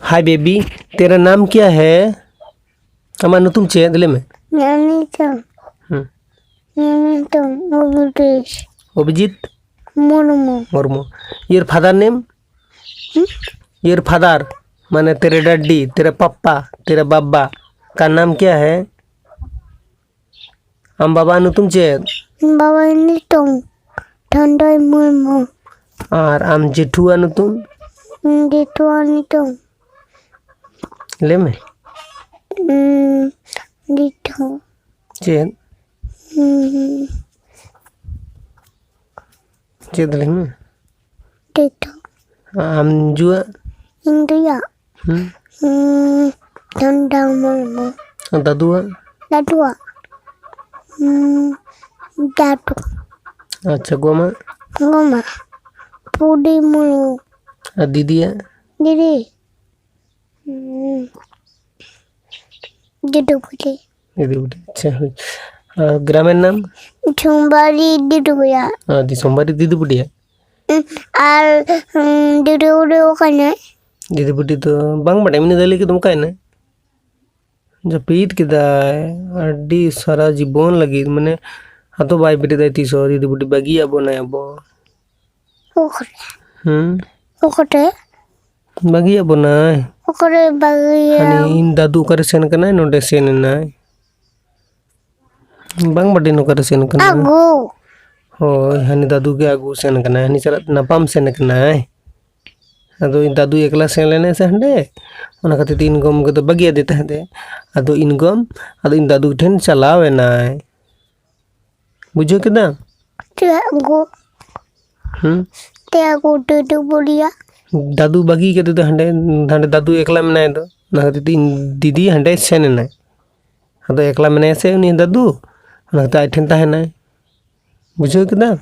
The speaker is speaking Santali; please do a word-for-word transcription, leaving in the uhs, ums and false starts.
Hi baby, तेरा नाम क्या है? ᱟᱢᱟᱜ ᱧᱩᱛᱩᱢ ᱪᱮᱫ? ᱞᱟᱹᱭ ᱢᱮ᱾ ᱧᱩᱛᱩᱢ᱾ ᱦᱩᱸ᱾ ᱧᱩᱛᱩᱢ Abhijit. Abhijit? Murmu. Murmu. Your father name? ᱦᱩᱸ? Your father, ᱢᱟᱱᱮ तेरे डैडी, तेरे पापा, तेरे बाबा का नाम क्या है? ᱟᱢ ᱵᱟᱵᱟ ᱧᱩᱛᱩᱢ ᱪᱮᱫ? ᱵᱟᱵᱟ ᱧᱩᱛᱩᱢ ᱴᱷᱟᱱᱰᱟᱭ ᱢᱩᱨᱢᱩ᱾ ᱟᱨ ᱟᱢ ᱡᱮᱴᱷᱩᱣᱟᱜ ᱧᱩᱛᱩᱢ? ᱡᱮᱴᱷᱩᱣᱟᱜ ᱧᱩᱛᱩᱢ᱾ ᱞᱟᱹᱭ ᱢᱮ᱾ ᱩᱸ, ᱡᱮᱴᱷᱩ᱾ ᱪᱮᱫ? ᱩᱸ, ᱪᱮᱫ ᱞᱟᱹᱭ ᱢᱮ? ᱡᱮᱴᱷᱩ᱾ ᱟᱢ ᱡᱩᱣᱟᱜ? ᱤᱧ ᱡᱩᱣᱟᱜ? ᱦᱩᱸ᱾ ᱦᱩᱸ, ᱴᱷᱟᱱᱰᱟ ᱢᱩᱨᱢᱩ᱾ ᱟᱨ ᱫᱟᱫᱩᱣᱟᱜ? ᱫᱟᱫᱩᱣᱟᱜ? ᱦᱩᱸ, ᱡᱟᱴᱩ᱾ ᱟᱪᱪᱷᱟ, ᱜᱚ ᱟᱢᱟᱜ? ᱜᱚ ᱟᱢᱟᱜ? ᱯᱩᱰᱤ ᱢᱩᱨᱢᱩ᱾ ᱟᱨ ᱫᱤᱫᱤᱭᱟᱜ? ᱫᱤᱫᱤ? ᱦᱩᱸ, ᱫᱤᱫᱩ ᱯᱩᱰᱤ᱾ ᱫᱤᱫᱤ ᱯᱩᱰᱤ, ᱟᱪᱪᱷᱟ, ᱦᱳᱭ᱾ ᱟᱨ ᱜᱨᱟᱢᱮᱨ ᱱᱟᱢ? ᱥᱳᱢᱵᱟᱨᱤ ᱫᱤᱫᱤ ᱯᱩᱰᱤᱭᱟ᱾ ᱟᱨ ᱫᱤ-, ᱥᱳᱢᱵᱟᱨᱤ ᱫᱤᱫᱤ ᱯᱩᱰᱤᱭᱟ? ᱩᱸ, ᱟᱨ, ᱩᱸ, ᱫᱤᱫᱤ ᱯᱩᱰᱤ ᱚᱠᱟᱭᱱᱟᱭ? ᱫᱤᱫᱤ ᱯᱩᱰᱤ ᱫᱚ ᱵᱟᱝ ᱵᱟᱰᱟᱭ, ᱩᱱᱤ ᱫᱚ ᱞᱟᱹᱭ ᱠᱮᱫᱟᱢ ᱚᱠᱟᱭᱱᱟᱭ? ᱡᱟᱹᱯᱤᱫ ᱠᱮᱫᱟᱭ᱾ ᱟᱹᱰᱤ ᱥᱟᱨᱟ ᱡᱤᱵᱚᱱ ᱞᱟᱹᱜᱤᱫ, ᱢᱟᱱᱮ, ᱟᱫᱚ ᱵᱟᱭ ᱵᱮᱨᱮᱫᱟᱭ ᱛᱤᱥ ᱦᱚᱸ, ᱫᱤᱫᱤ ᱵᱩᱰᱤ ᱵᱟᱹᱜᱤᱭᱟᱜ ᱵᱚᱱᱟᱭ ᱟᱵᱚ᱾ ᱚᱠᱟᱨᱮ? ᱦᱩᱸ? ᱚᱠᱟᱨᱮ? ᱵᱟᱹᱜᱤᱭᱟᱜ ᱵᱚᱱᱟᱭ᱾ ᱚᱠᱟᱨᱮ ᱵᱟᱹᱜᱤᱭᱟ? ᱦᱟᱹᱱᱤ ᱤᱧ ᱫᱟᱫᱩ ᱚᱠᱟᱨᱮ ᱥᱮᱱ ᱠᱟᱱᱟᱭ? ᱱᱚᱰᱮ ᱥᱮᱱ ᱮᱱᱟᱭ᱾ ᱵᱟᱝ ᱵᱟᱰᱟᱭ ᱚᱠᱟᱨᱮ ᱥᱮᱱ ᱠᱟᱱᱟᱭ᱾ ᱟᱹᱜᱩ᱾ ᱦᱳᱭ, ᱦᱟᱹᱱᱤ ᱫᱟᱫᱩ ᱜᱮ ᱟᱹᱜᱩ ᱥᱮᱱ ᱠᱟᱱᱟᱭ, ᱦᱟᱹᱱᱤ ᱥᱟᱞᱟᱜ ᱧᱟᱯᱟᱢ ᱥᱮᱱ ᱠᱟᱱᱟᱭ᱾ ᱟᱫᱚ ᱤᱧ ᱫᱟᱫᱩ ᱮᱠᱞᱟ ᱥᱮᱱ ᱞᱮᱱᱟᱭ ᱥᱮ ᱦᱟᱸᱰᱮ, ᱚᱱᱟ ᱠᱷᱟᱹᱛᱤᱨ ᱛᱮ ᱤᱧ ᱜᱚᱢ ᱜᱮᱫᱚ ᱵᱟᱹᱜᱤᱭᱟᱫᱮ ᱛᱟᱦᱮᱸᱫ ᱮ᱾ ᱟᱫᱚ ᱤᱧ ᱜᱚᱢ, ᱟᱫᱚ ᱤᱧ ᱫᱟᱫᱩ ᱴᱷᱮᱱ ᱪᱟᱞᱟᱣ ᱮᱱᱟᱭ᱾ ᱵᱩᱡᱷᱟᱹᱣ ᱠᱮᱫᱟᱢ? ᱪᱮᱫ ᱟᱹᱜᱩ? ᱦᱩᱸ? ᱪᱮᱫ ᱟᱹᱜᱩ ᱫᱟᱫᱩ ᱵᱩᱰᱤᱭᱟ? ᱫᱟᱫᱩ ᱵᱟᱹᱜᱤ ᱠᱟᱛᱮ ᱫᱚ ᱦᱟᱸᱰᱮ, ᱦᱟᱸᱰᱮ ᱫᱟᱫᱩ ᱮᱠᱞᱟ ᱢᱮᱱᱟᱭ ᱫᱚ᱾ ᱚᱱᱟ ᱠᱷᱟᱹᱛᱤᱨ ᱛᱮ ᱤᱧ ᱫᱤᱫᱤ ᱦᱟᱸᱰᱮ ᱥᱮᱱ ᱮᱱᱟᱭ᱾ ᱟᱫᱚ ᱮᱠᱞᱟ ᱢᱮᱱᱟᱭᱟ ᱥᱮ ᱩᱱᱤ ᱫᱟᱫᱩ, ᱚᱱᱟ ᱠᱷᱟᱹᱛᱤᱨ ᱟᱡ ᱴᱷᱮᱱ ᱛᱟᱦᱮᱱᱟᱭ᱾ ᱵᱩᱡᱷᱟᱹᱣ ᱠᱮᱫᱟᱢ?